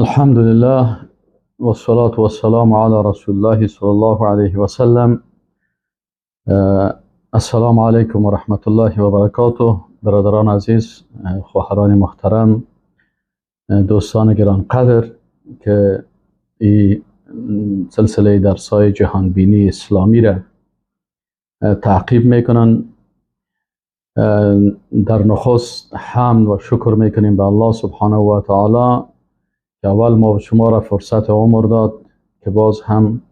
Алҳамдулиллаҳ вассалату вассаламу ала расулиллаҳи саллаллоҳу алайҳи васаллам. Ассалому алайкум ва раҳматуллоҳи ва баракотуҳ. Бародарони азиз, хоҳарони муҳтарам, дӯстони гиронқадр, ки ин силсилаи дарсҳои ҷаҳонбинии исломӣ را تعقیب میکنن، در نخست حمد و شکر میکنیم به الله سبحانه و تعالی که اول ما شما را فرصت عمر داد که باز هم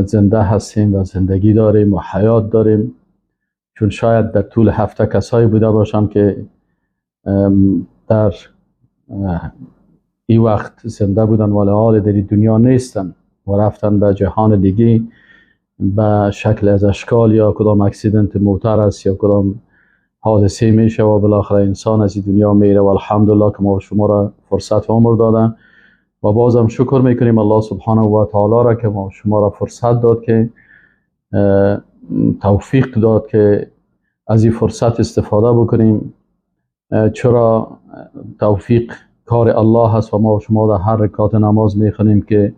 زنده هستیم و زندگی داریم و حیات داریم، چون شاید در طول هفته کسایی بوده باشند که در این وقت زنده بودن ولی حال در دنیا نیستن و رفتن به جهان دیگه به شکل از اشکال، یا کدام accident موتر است یا کدام حادثه میشه و بالاخره انسان از این دنیا میره. و الحمدلله که ما شما را فرصت عمر دادن و بازم شکر میکنیم الله سبحانه و تعالی را که ما شما را فرصت داد، که توفیق داد که از این فرصت استفاده بکنیم. چرا توفیق کار الله هست و ما شما در هر رکعت نماز میخوانیم که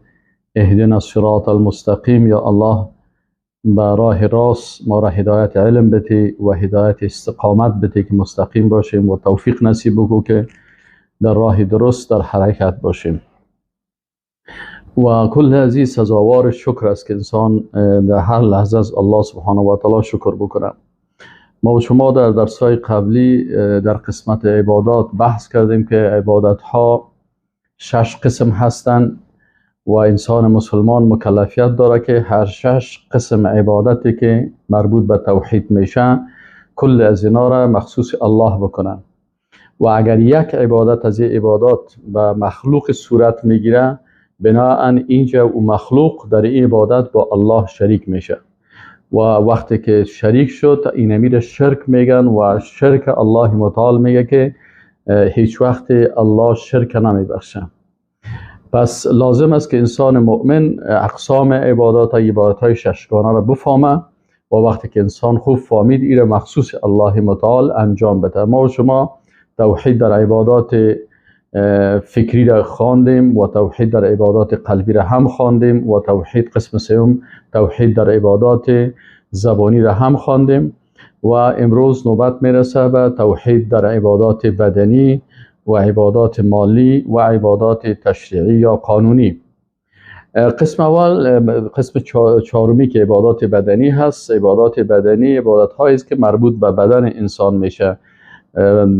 اهدنا الصراط المستقیم، یا الله به راه راست ما را هدایت علم بتی و هدایت استقامت بتی که مستقیم باشیم و توفیق نصیب بکو که در راه درست در حرکت باشیم. و کل ازی سزاوار شکر است که انسان در هر لحظه از الله سبحانه و تعالی شکر بکنه. ما و شما در درس‌های قبلی در قسمت عبادات بحث کردیم که عبادت ها 6 قسم هستند و انسان مسلمان مکلفیت داره که هر 6 قسم عبادتی که مربوط به توحید میشه کل از اینا را مخصوص الله بکنن. و اگر یک عبادت از این عبادات به مخلوق صورت میگیره، بناءً اینجا او مخلوق در این عبادت با الله شریک میشه و وقتی که شریک شد اینمی را شرک میگن و شرک الله متعال میگه که هیچ وقت الله شرک نمیبخشه. پس لازم است که انسان مؤمن اقسام عبادات، عبادت های ششگانه را بفهمه و وقتی که انسان خوب فهمید این را مخصوص الله متعال انجام بده. ما و شما توحید در عبادات فکری را خواندیم و توحید در عبادات قلبی را هم خواندیم و توحید قسم سوم توحید در عبادات زبانی را هم خواندیم و امروز نوبت میرسه به توحید در عبادات بدنی و عبادات مالی و عبادات تشریعی یا قانونی. قسم اول، قسم چهارمی که عبادات بدنی هست. عبادات بدنی عبادت هایی است که مربوط به بدن انسان میشه.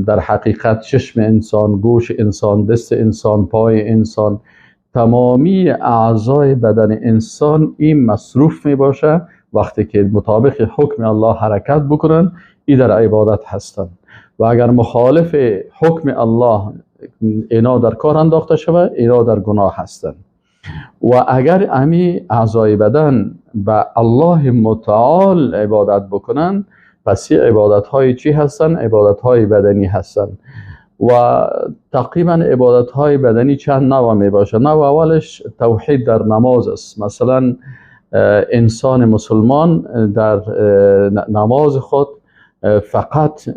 در حقیقت چشم انسان، گوش انسان، دست انسان، پای انسان، تمامی اعضای بدن انسان این مصروف می باشه. وقتی که مطابق حکم الله حرکت بکنن این در عبادت هستند و اگر مخالف حکم الله اینا در کار انداخته شود اینا در گناه هستند. و اگر امی اعضای بدن به الله متعال عبادت بکنن پس این عبادت های چی هستن؟ عبادت های بدنی هستن. و تقریبا عبادت های بدنی چند نوع می باشه. نوع اولش توحید در نماز است. مثلا انسان مسلمان در نماز خود فقط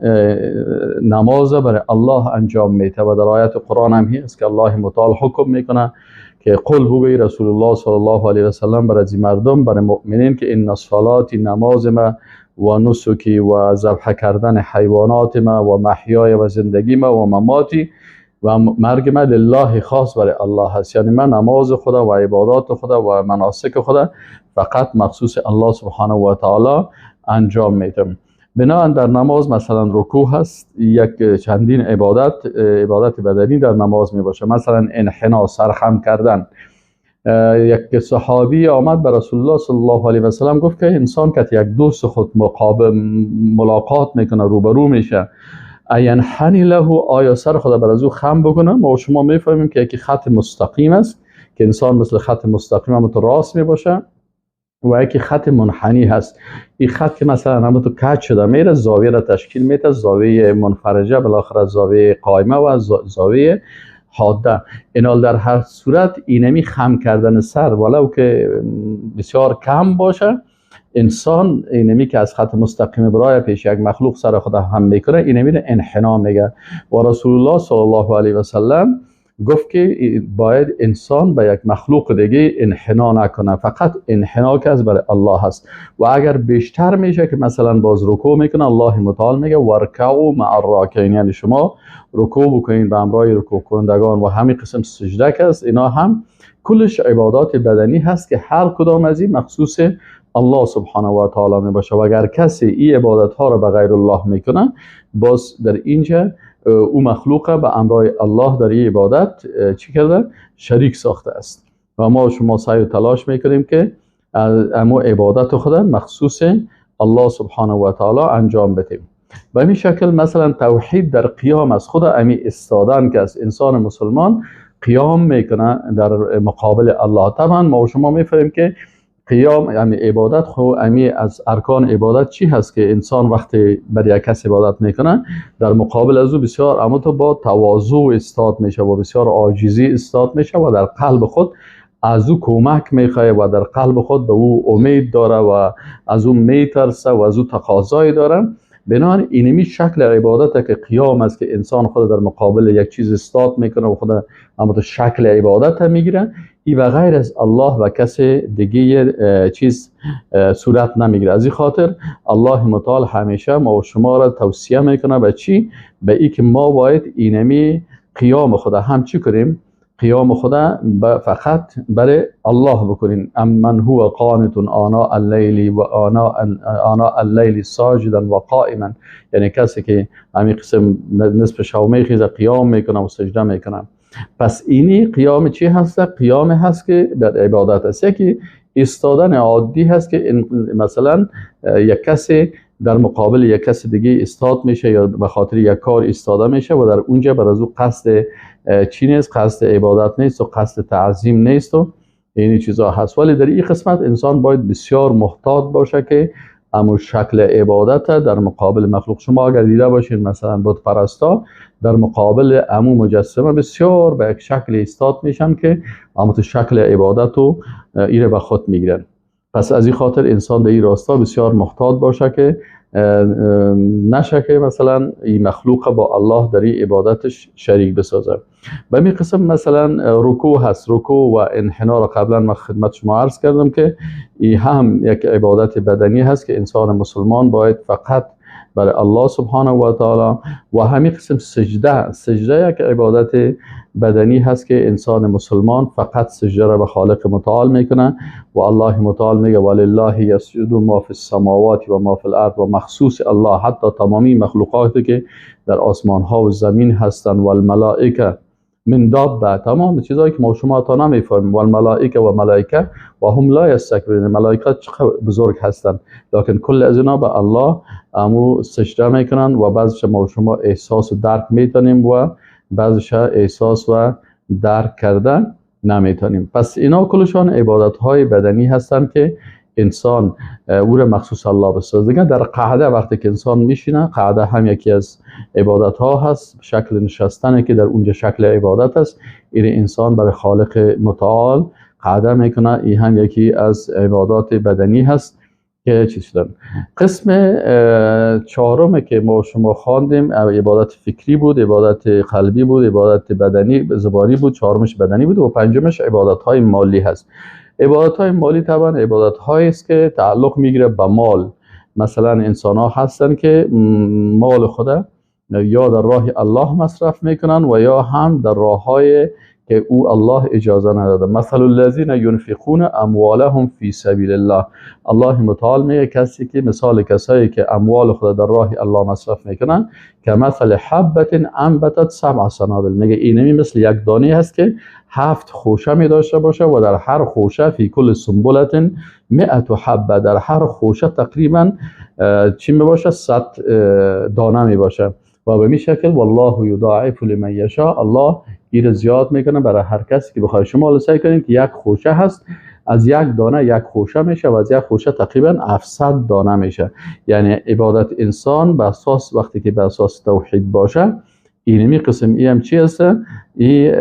نماز برای الله انجام میده و در آیت قرآن هم هست که الله متعال حکم میکنه که قل بگوی رسول الله صلی الله علیه و سلم برای مردم، برای مؤمنین که ان الصلاه، نماز ما و نسکی و ذبح کردن حیوانات ما و محیای و زندگی ما و مماتی و مرگ ما لله خاص برای الله هست. یعنی من نماز خدا و عبادات خدا و مناسک خدا فقط مخصوص الله سبحانه و تعالی انجام میدم. بنابراین در نماز مثلا رکوع هست، یک چندین عبادت بدنی در نماز می باشه. مثلا انحنا، سرخم کردن. یک صحابی آمد به رسول الله صلی الله علیه و سلم گفت که انسان که یک دوست خود ملاقات میکنه، روبرو میشه، اینحنی له، آیا سر خود بر از او خم بکنه؟ ما و شما میفهمیم که یکی خط مستقیم است که انسان مثل خط مستقیم هم تو راست میباشه و یکی خط منحنی هست. این خط که مثلا هم تو کج شده میره، زاویه را تشکیل میده، زاویه منفرجه، بالاخره زاویه قائمه و زاویه حاده. اینال در هر صورت اینمی خم کردن سر ولو که بسیار کم باشه، انسان اینمی که از خط مستقیم برای پیش یک مخلوق سر خود هم میکنه، اینمی رو انحنا میگه. و رسول الله صلی الله علیه و سلم گفت که باید انسان به یک مخلوق دیگه انحنا نکنه، فقط انحنا که از برای الله هست. و اگر بیشتر میشه که مثلا باز رکوع میکنه، الله متعال میگه وارکعوا مع الراکعین، یعنی شما رکوع بکنین به همراه رکوع کنندگان. و همین قسم سجده که است، اینا هم کلش عبادات بدنی هست که هر کدام از این مخصوص الله سبحانه و تعالی می باشه. و اگر کسی این عبادت ها را به غیر الله میکنه، باز در اینجا او مخلوق به همراه الله در این عبادت چی کرده؟ شریک ساخته است. و ما شما سعی و تلاش میکنیم که امو عبادت خود مخصوص الله سبحانه و تعالی انجام بدیم. به این شکل مثلا توحید در قیام است، خود امی استادن که از انسان مسلمان قیام میکنه در مقابل الله. طبعا ما و شما میفهمیم که قیام یعنی عبادت، خو امی از ارکان عبادت چی هست که انسان وقتی بر یک کس عبادت میکنه، در مقابل از او بسیار اما تو با تواضع استاد میشه و بسیار عاجزی استاد میشه و در قلب خود از او کمک میخواه و در قلب خود به او امید داره و از او میترسه و از او تقاضای داره. بنابراین اینمی شکل عبادت که قیام است که انسان خود در مقابل یک چیز استاد میکنه و خود اما شکل عبادت میگیره، ای و غیر از الله و کس دیگه چیز صورت نمیگیره. از این خاطر الله متعال همیشه ما و شما را توصیه میکنه به چی؟ به ای که ما باید اینمی قیام خود هم چی کنیم؟ قیام خود فقط برای الله بکنیم. امن هو قانت آناء اللیل و آناء اللیل ساجدا و قائما، یعنی کسی که همین قسم نصف شب میخیزه، قیام میکنه و سجده میکنه. پس اینی قیام چی هست؟ قیام هست که بر عبادت است. یکی ایستادن عادی هست که مثلا یک کسی در مقابل یک کس دیگه ایستاد میشه یا به خاطر یک کار ایستاده میشه و در اونجا بر از او قصد چی نیست؟ قصد عبادت نیست و قصد تعظیم نیست و این چیزا هست. ولی در این قسمت انسان باید بسیار محتاط باشه که امو شکل عبادت در مقابل مخلوق، شما اگر دیده باشین مثلا بت پرستا در مقابل امو مجسمه بسیار به یک شکل ایستاد میشن که امو شکل عبادت رو ایره به خود میگیرن. پس از این خاطر انسان در این راستا بسیار محتاط باشه که نشه که مثلا این مخلوق با الله در این عبادتش شریک بسازه. به می قسم مثلا رکوع هست. رکوع و انحنا را قبلا من خدمت شما عرض کردم که این هم یک عبادت بدنی هست که انسان مسلمان باید فقط برای الله سبحانه و تعالی. و همین قسم سجده، سجده یک عبادت بدنی هست که انسان مسلمان فقط سجده را به خالق متعال میکنه و الله متعال میگه ولله یسجد ما فی السماوات و ما فی الارض، و مخصوص الله حتی تمامی مخلوقاتی که در آسمان ها و زمین هستند، و الملائکه من دابه، تمام چیزهایی که ما شما تا نمیفهمیم، و الملائکه و ملائکه و هم لا یستکبرون، ملائکه چقدر بزرگ هستند، لکن کل از اینا به الله امو سجده میکنن و بعضش ما شما احساس و درک میتونیم و بعضش احساس و درک کردن نمیتونیم. پس اینا کلشان عبادت های بدنی هستند که انسان او را مخصوص الله بسازه. دیگه در قعده وقتی که انسان میشینه، قعده هم یکی از عبادت ها هست، شکل نشستنه که در اونجا شکل عبادت است، این انسان برای خالق متعال قعده میکنه، این هم یکی از عبادات بدنی هست که چیز شدن. قسم چهارم که ما شما خواندیم عبادت فکری بود، عبادت قلبی بود، عبادت بدنی زبانی بود، چهارمش بدنی بود و پنجمش عبادت های مالی هست. عبادت های مالی طبعا عبادت هایی است که تعلق میگیره به مال. مثلا انسان ها هستن که مال خود یا در راه الله مصرف میکنن و یا هم در راه های که او الله اجازه نداده. مثل الذین ينفقون اموالهم فی سبیل الله، الله متعال میگه کسی که مثال کسایی که اموال خود در راه الله مصرف میکنن که مثل حبت انبتت سبع سنابل، میگه اینمی مثل یک دانه هست که 7 خوشه می داشته باشه و در هر خوشه فی کل سنبلت 100 حبه، در هر خوشه تقریبا چی می باشه؟ 100 دانه می باشه. و به می شکل والله یضاعف لمن یشاء، الله این زیاد میکنه برای هر کسی که بخواد. شما سعی کنید که یک خوشه هست، از یک دانه یک خوشه میشه و از یک خوشه تقریبا 700 دانه میشه. یعنی عبادت انسان به اساس وقتی که به اساس توحید باشه، اینمی قسم ای هم چی هست؟ ای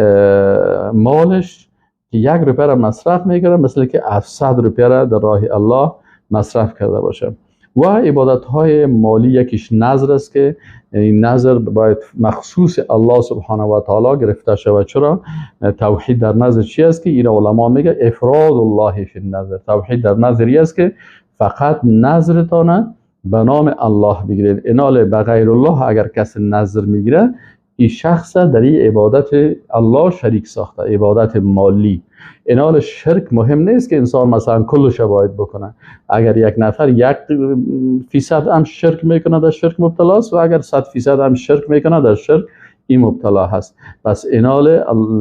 مالش که 1 روپیه را مصرف میکنه مثل که 700 روپیه را در راه الله مصرف کرده باشه. و عبادت های مالی یکیش نذر است که این نذر باید مخصوص الله سبحانه و تعالی گرفته شود. چرا؟ توحید در نذر چی است که این علما میگه افراد الله فی النذر. توحید در نذری است که فقط نذرتان به نام الله بگیرید، اینال به غیر الله اگر کسی نذر میگیره این شخص در این عبادت الله شریک ساخته، عبادت مالی. اینال شرک مهم نیست که انسان مثلا کلش باید بکنه. اگر یک نفر 1% هم شرک میکنه در شرک مبتلا است و اگر 100% هم شرک میکنه در شرک این مبتلا هست. پس اینال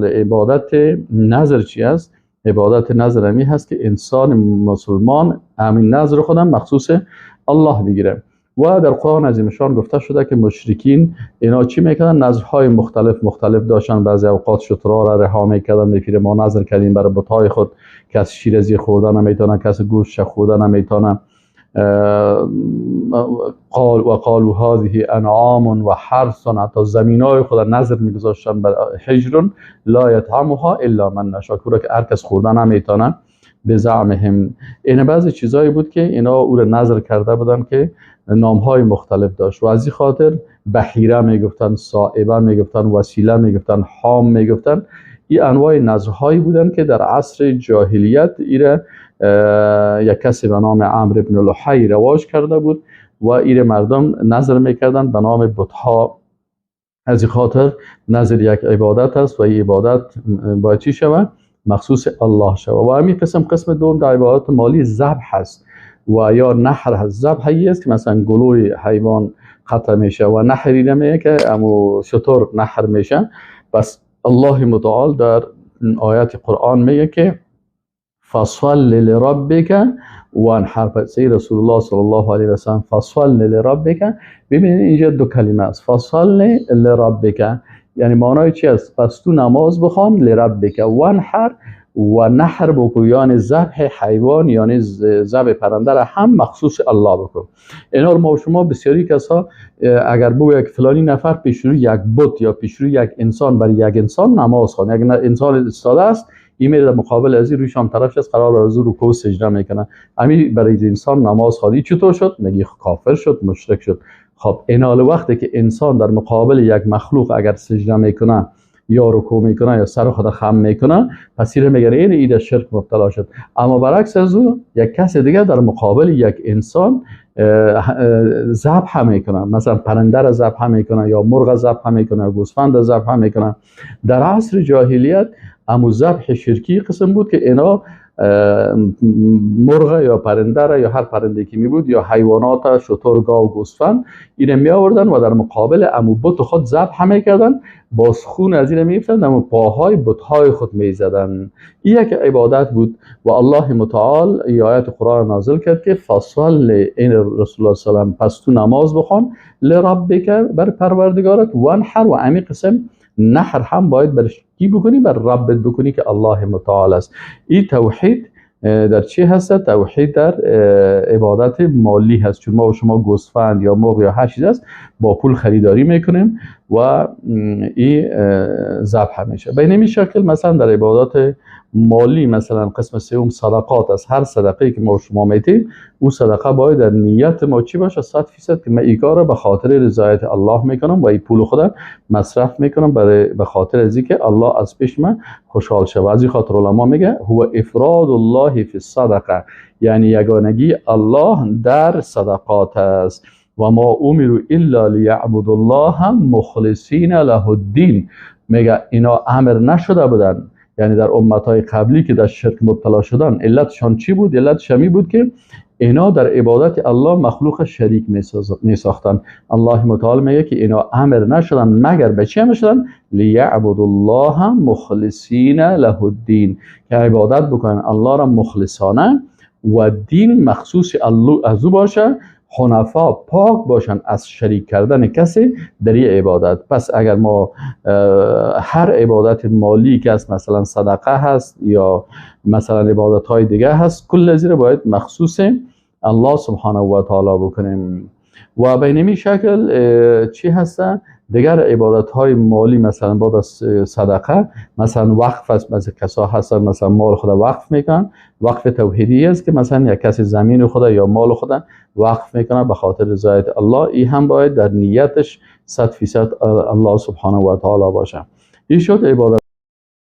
عبادت نذر چی است؟ عبادت نذر همی هست که انسان مسلمان همین نذر خودم مخصوص الله بگیره. و در قرآن عظیمشان گفته شده که مشرکین اینا چی میکردن؟ نذرهای مختلف مختلف داشتن. بعضی اوقات شترها را رها میکردن، میپیره ما نذر کردیم برای بتهای خود، کس شیر ازی خوردن نمیتونه، کس گوشت خوردن نمیتونه. قال و قالوا هذه انعام و حرث، حتی زمینای خود نذر میگذاشتن بر حجر لا یطعمها الا من نشاء، که هر کس خوردن نمیتونه به زعمهم. این بعضی چیزایی بود که اینا او را نذر کرده بودن که نامهای مختلف داشت و از این خاطر بحیره میگفتن، صائبه میگفتن، وسیله میگفتن، حام میگفتن. این انواع نذرهایی بودن که در عصر جاهلیت ایره یک کسی به نام عمرو بن لحی رواج کرده بود و ایره مردم نذر میکردن به نام بتها. از این خاطر نذر یک عبادت است و این عبادت باید چی شود؟ مخصوص الله شود. و همین قسم دوم در عبادت مالی ذبح است و یا نحر هست. ذبح است که مثلا گلوی حیوان قطع میشه و نحری نمیه که امو شتر نحر میشه. پس الله متعال در آیات قرآن میگه که فصل لربک وانحر. پس رسول الله صلی الله علیه و سلم فصل لربک، ببینید اینجا دو کلمه است، فصل لربک یعنی معنای چی است؟ پس تو نماز بخوان لربک، وانحر و نحر بکن، یعنی ذبح حیوان یعنی ذبح پرنده را هم مخصوص الله بکن. اینا رو ما و شما بسیاری کسا اگر بگو یک فلانی نفر پیش روی یک بت یا پیش روی یک انسان برای یک انسان نماز خوان، یک انسان ایستاده است، این میره در مقابل از این روی شام طرفش است، قرار از رکوع سجده میکنه، همین برای انسان نماز خواند، چطور شد؟ نگی کافر شد، مشرک شد. خب اینال وقتی که انسان در مقابل یک مخلوق اگر سجده میکنه یا رکوع میکنه یا سر خود خم میکنه، پس این میگه این ایده شرک مبتلا شد. اما برعکس از او یک کس دیگه در مقابل یک انسان ذبح میکنه، مثلا پرنده را ذبح میکنه یا مرغ ذبح میکنه یا گوسفند ذبح میکنه. در عصر جاهلیت امو ذبح شرکی قسم بود که اینا مرغ یا پرنده را یا هر پرنده که می بود یا حیوانات شتر، گاو، گوسفند اینو می آوردن و در مقابل امو بت خود ذبح میکردن، باز خون از این میفتن امو پاهای بتهای خود میزدن. این یک عبادت بود و الله متعال آیت قرآن نازل کرد که فصل این رسول الله صلی الله علیه و سلم، پس تو نماز بخوان لربک بر پروردگارت، وانحر و امی قسم نحر هم باید بر کی بکنی؟ بر ربت بکنی که الله متعال است. این توحید در چی هست؟ توحید در عبادت مالی هست، چون ما و شما گوسفند یا مرغ یا هر چیز است با پول خریداری میکنیم و این ذبح میشه. به این شکل مثلا در عبادات مالی مثلا قسم سوم صدقات است. هر صدقه که ما و شما میتیم او صدقه باید در نیت ما چی باشه؟ 100% که من این کار به خاطر رضایت الله میکنم و این پول خودم مصرف میکنم برای به خاطر از اینکه الله از پیش من خوشحال شه. و از این خاطر علما میگه هو افراد الله فی الصدقه، یعنی یگانگی الله در صدقات است. و ما امروا الا لیعبدوا الله مخلصین له الدین. میگه اینا امر نشده بودن، یعنی در امتهای قبلی که در شرک مبتلا شدن علتشان چی بود؟ علتش همی بود که اینا در عبادت الله مخلوق شریک می ساختن. الله متعال میگه که اینا امر نشدن مگر به چی امر شدن؟ لیعبدوا الله مخلصین له الدین، که عبادت بکنن الله را مخلصانه و دین مخصوص الله از او باشه، حنفا پاک باشن از شریک کردن کسی در این عبادت. پس اگر ما هر عبادت مالی که است، مثلا صدقه هست یا مثلا عبادت های دیگه هست، کل زیر باید مخصوص الله سبحانه و تعالی بکنیم. و به اینمی شکل چی هست؟ دیگر عبادت های مالی، مثلا بعد از صدقه، مثلا وقف است. مثلا کسا هستن مثلا مال خود وقف میکنن. وقف توحیدی است که مثلا یک کسی زمین خود یا مال خود وقف میکنه به خاطر رضایت الله. ای هم باید در نیتش 100% الله سبحانه و تعالی باشه. این شد عبادت.